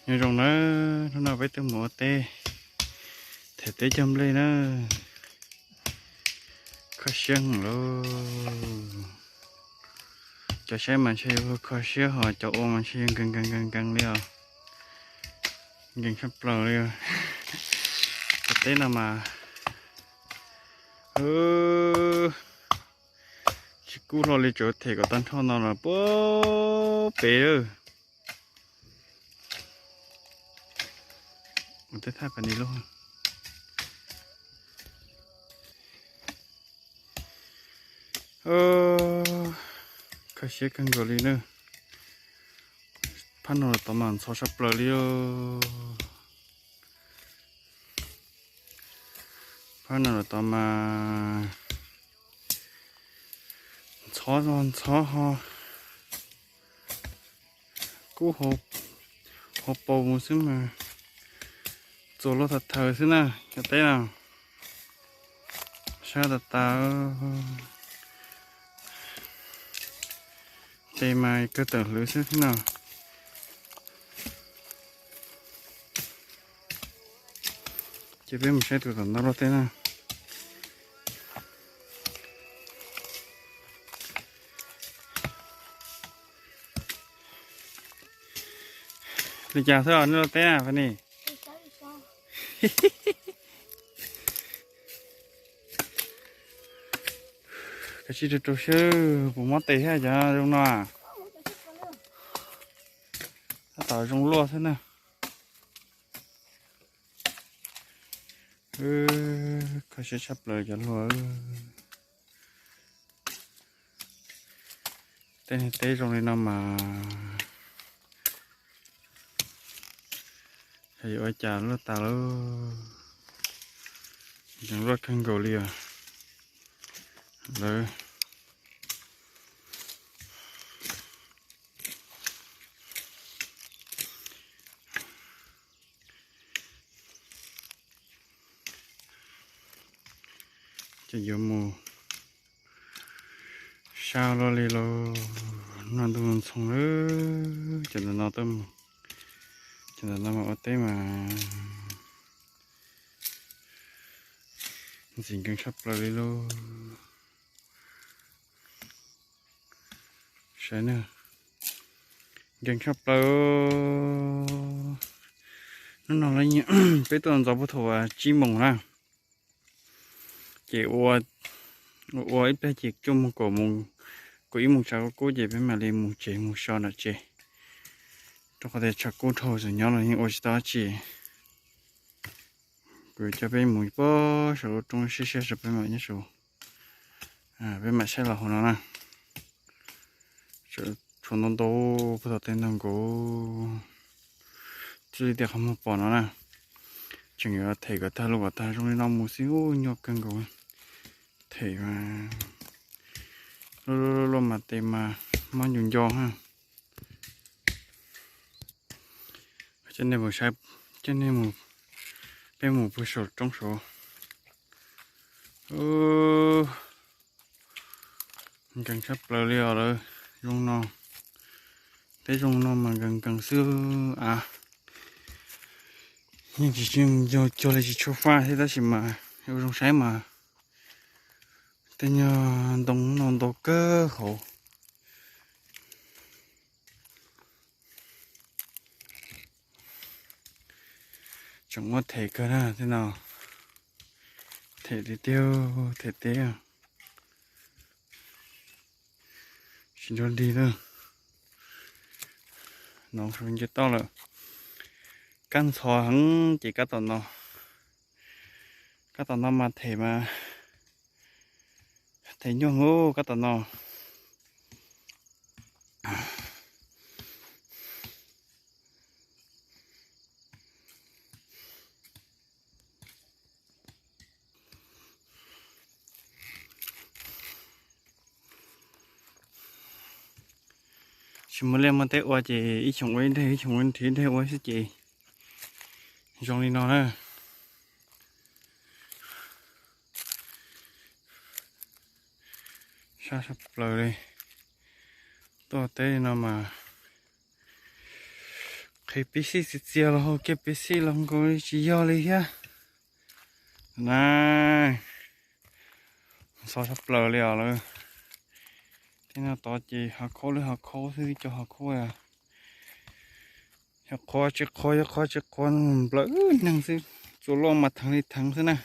Nyob zoo nawb, hnub no peb tuaj mus ua teb, them teb cog nplej na. Kho siab heev lauj. Cov saib mas ntshe yuav kho siab, ho cov ua mas ntshe yuav nkees nkees nkees nkees li os. Nkees tshaj plaws li. Cov teb no mas tsis kub hlo li, tsuas them kom tag nrho no los puag pem lawm. Ua teb thaj pas ni lauj. Kho siab kawg nkaus li na. Phab no los tod mas ntxhov tshaj plaws li. Phab no los tod mas ntxhov ntxhov ho kub hauv paus mus xwb mas txuas luag thav thaws xwb na. Cov teb no sab tas tas, tes mas kawg tawm hlwv xwb thiab no. Ces peb mus saib tus tom ntej luaj teb na. Li cas xwb os nej luaj teb na Fani? Kav tsij rau rau siab, puas mob tes thiab cov zoo no. Tab tom zoo luaj xwb na. Kho siab tshaj plaws cov hluas. Tej teb zoo li no mas xyov yuav ua cas luaj tas lauj. Zoo luaj kawg nkaus li os. Lawv ces yuav mus sab luaj li lauj. Noj ntuj ntxhoo lawm, cov ntawm no tuaj mus, cov ntawm no mas ua teb mas ntxim nkees tshaj plaws li lauj. Saib na, nkees tshaj plaws. Hnub no peb tuaj ntxov puag thaum tsib moos na, ces ua ua ib pliag ces cuaj moos kaum moos, kaum ib moos tshav kub kub ces peb mam li mus tsev mus so nram tsev, rau qhov tias tshav kub dhau txawm nyob los yeej ua tsis tau dab tsi. Kuv coj peb mus puag saum lub roob siab siab saum peb mam nyob saud, peb mam saib los hauv no na. Tshuav ntau ntau puag tom tej ntag nkaus, txij li tias qhov muag pom no na. Tseem yuav them kom tag lub kom tag zoo li no mus xwb, nyuaj kawg nkaus. Them mas luaj luaj mas tes mas mob ncu nco ha. Coj nej mus saib, coj nej mus, peb mus puag saum roob saud. Nkees tshaj plaws li os lawv. Zoo no, teb zoo no mas nkees nkees xwb av. Yeej tsis cuag li tsis tshua faj thiab tab sis mas ua zoo saib mas tej nyuag ntoo no ntau kawg hauv. Tseem muab them kawg na tej no. Them tiag tiag, them teb. Tsis nrog dig lawm. No nce toj lawm. Kab ntxhov heev ces kab tom no, kab tom no mas them mas them nyuaj heev kab tom no. Tsis muaj liaj muaj teb ua ces ib xyoos ua ib daig, ib xyoos ua nrhiav ib daig ua xwb ces zoo li no na. Sab sab plaws li. Tuaj teb no mas qhia Pib xij txias txias los hauv kiag pib xij los nkaus tsis yog li thiab. Na, ntxhov tshaj plaws li os lawm. Tej no tod ces hav khaub li hav khaub xwb, cov hav khaub. Yog qhuav tsis qhuav, yog qhuav tsis qhuav nplawm neeg xwb, txua luaj mas theev li theev xwb na.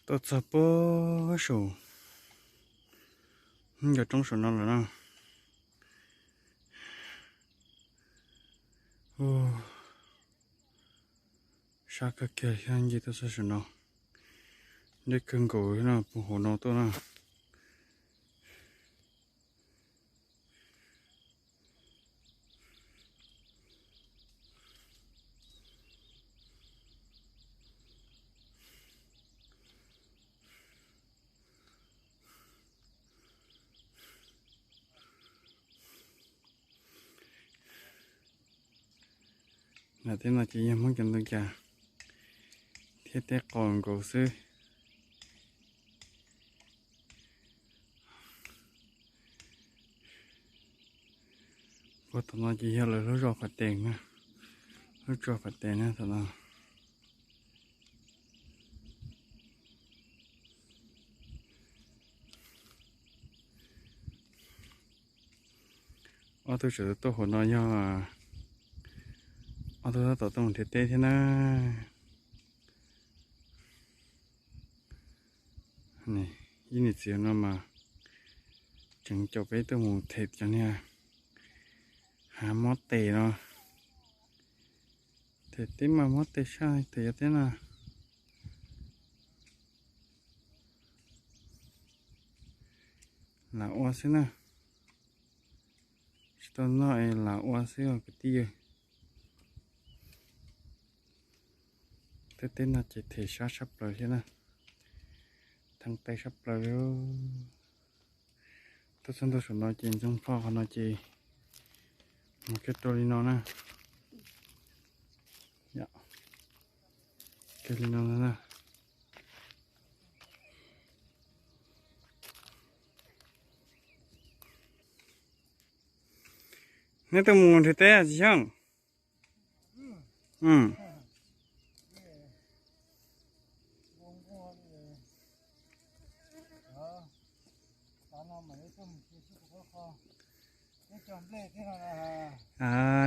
Tuaj txog puag saum ncov roob saum no lawm na. Sab kawg kiag thiab, nce tuaj txog saum no, deb kawg nkaus no, puag hauv no tuaj na. Lam teb no ces yog Hmoob cov ntoo cas thiab teb qaus nkaus xwb. Puag tom no ces yog lawv lub zos Phav Tes na, lub zos Phav Tes na tom no. Ob tug tseem tuaj hauv no yog ob tug tab tom tuaj mus nrhiav teb thiab na. Ib niam txiv no mas tseem caum peb tuaj mus them cov niag hav mob tes no. Them teb mas mob tes tshaj them cov teb no. Lam ua xwb na, tsis tau noj es lam ua xwb os kwv tij. Tej teb no ces them sab tshaj plaws thiab na, theev tes tshaj plaws li. Tuaj txog ntua saum no ces ntxoog plho qhov no ces mus kiag rau li no na. Kiag li no na. Neb tuaj mus nrhiav teb tsis xyeej?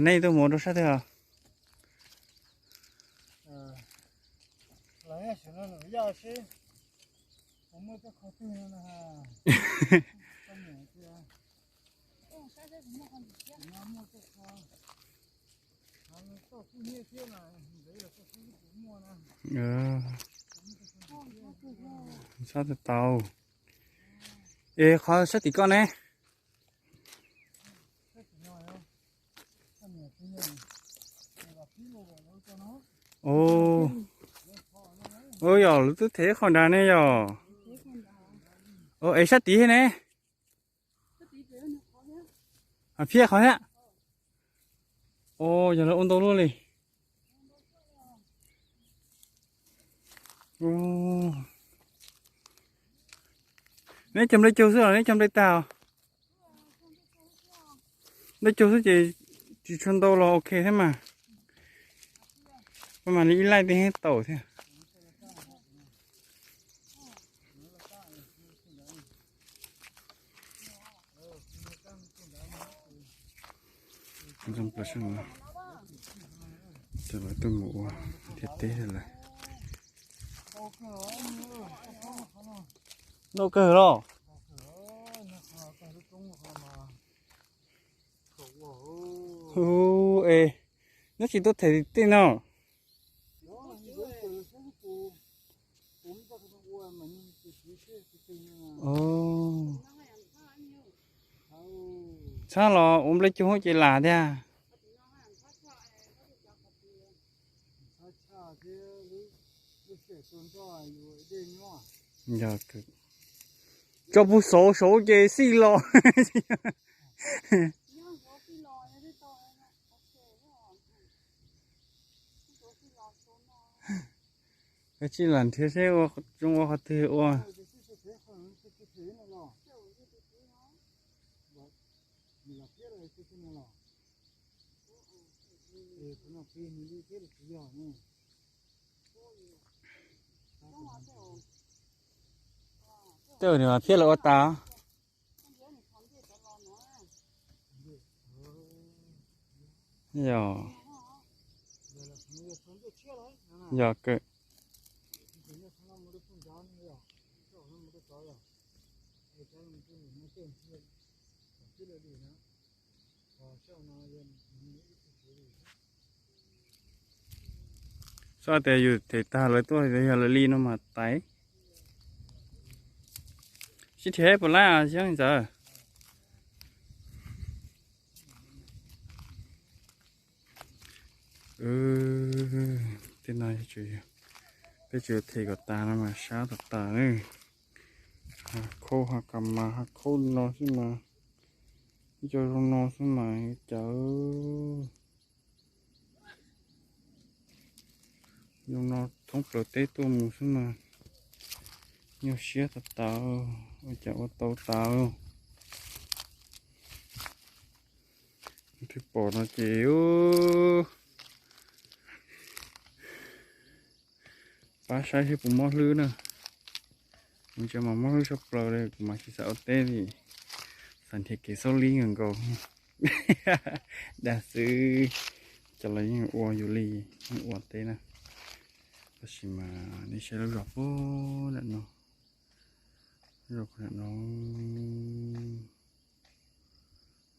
Neb tuaj mus rau sab twg os? Txhob tau. Es qhov sab tim koj ne? Yog lawv twb them qhov nrad ne yog. Es sab tid thiab ne? Phiaj qhov thiab. Yog lawv ua ntau luaj li. Neb cog nplej caug xwb los neb cog nplej tag? Nplej caug xwb ces tsis tshua ntau los ok thiab mas. Mas li ib laij tej heev tau thiab. Zoo plaws sab no, cov lawv tuaj mus ua nrhiav teb lawm. Ntau kawg los. Hu, es neb tsis tuaj them tim tej no? Txhob los ua nplej cuag hub ces lam tiag. Tso puag saud saud ces xij los. Koj cia li lam nrhiav seb zoo ua qhov twg ua. Tej nws mas phiab lawv ua tas. Yog, yog kawg. Xav tias yus them tag lawv tuaj yog lawv li no mas tais. Sib them puas lab xyov ntxawm. Tej no peb tsuas them kom tas no mas sab tas tas ne. Hav khaub hav kas mas hav khaub no xwb mas, ib co zoo no xwb mas cas. Zoo no thoob plaws teb tuaj mus xwb mas nyuaj siab tas tas, ua cas ua tau tas. Twb pom no ces pab saib seb puas mob hlwb na. Mus tsev mas mob hlwb sab plaws li, kuv mas tsis xav ua teb li, xav nrhiav kev xauj lib nkaus nkaus. Dag xwb, cov los yeej ua yus li, yeej ua teb na. Tab sis mas nej saib lub zos puag nram no, zos puag nram no,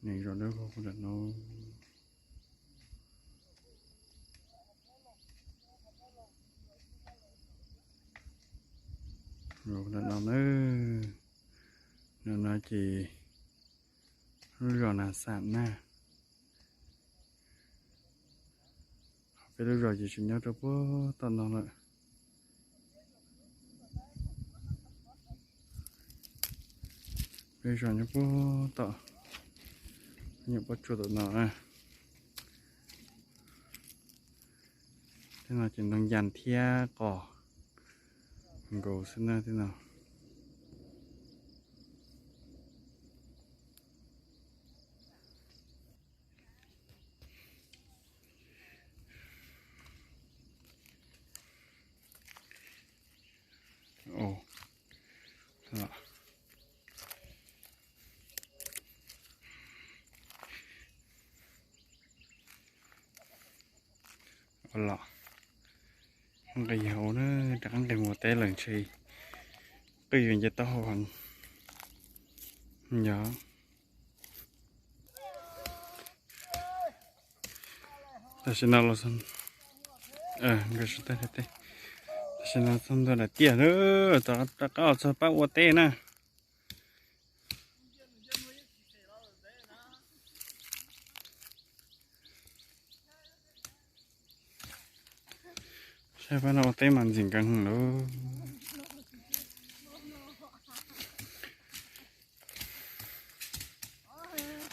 nej zos dawb puag nram no. Zos nram no na, nram no ces lub zos Nas Xam na. Peb lub zos ces tsis nyob rau puag tom no lawm. Peb zos nyob puag tom, nyuam pob tsuas tom no na. Tej no ces ntoo yas thiab qos nkaus xwb na tej no. Los nqis hauv na, rov qab nqis mus teb lawm ntshe qwj yuav nce taub hau heev. Yog. Tam sim no los, tam sim no txog ntua daim tiaj, rov qab los txog pab ua teb na. Saib pab no ua teb mas ntxim nkees lawm.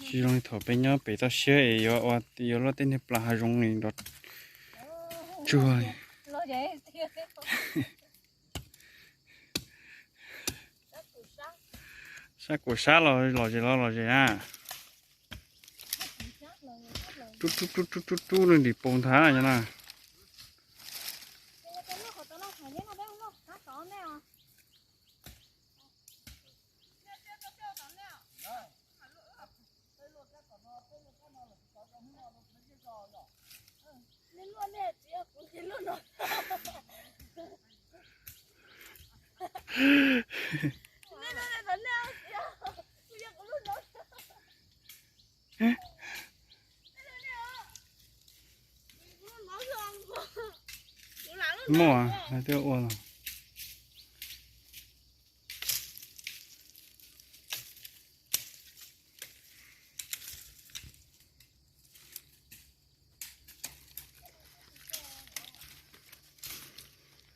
Tsis zoo li thaum peb nyob pem toj siab es yuav ua, yuav luaj tej niag plas hav zoov li nrov tsuag li. Sab kuv sab los los zes los los zes na. Rub rub rub rub rub rub nws nrim poo nthav no na. Muaj, twb ua los.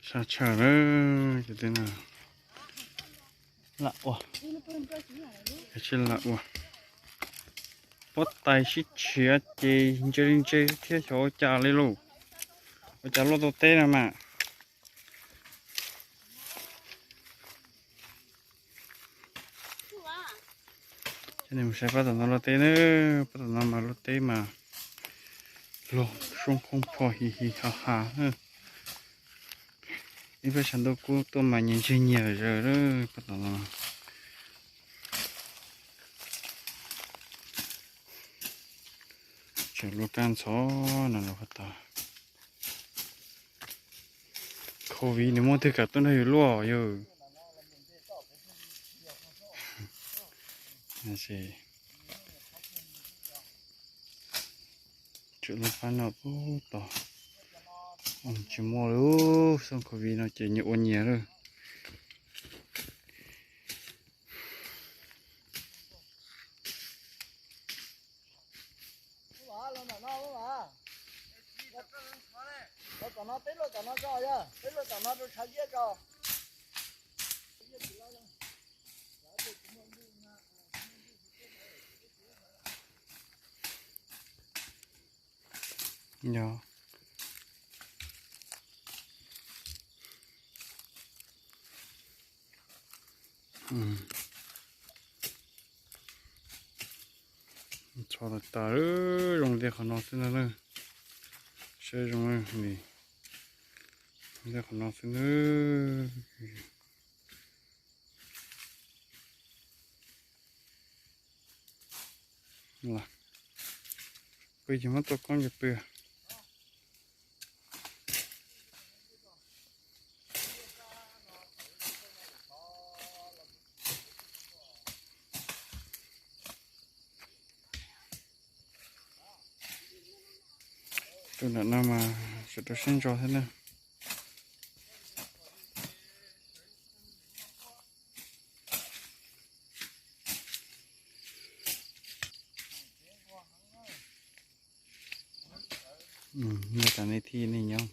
Sab tshaw lawm ces tej no lam ua, tsis lam ua. Pob tais sib tshiav ces ntse li ntse thiab xyov ua cas li lauj. Ua cas luaj tau teb no mas. Coj nej mus saib pab tom no luaj teb na, pab tom no mas luaj teb mas luag soob khoob pho hi hi ha ha. Ib pab sab ntuj kub tuaj mas nyias ntsig nyias zaws lawm pab tom no. Tseem luaj kab ntxhov no los pab tom. Covid nws muaj twg kam tuaj nrog yus luaj yog. Tseem luaj kab no pub tos. Tsis muaj lub xyoo Covid no ces nyias ua nyias lawm. Yog. Txhov tas tas, zoo li qhov no xwb na. Saib zoo li qhov no xwb na. Pw ces muab tua koob ces pw. Tus nram no mas sawv rau siab ntso thiab na. Nyob tas nej thiaj nej nyob.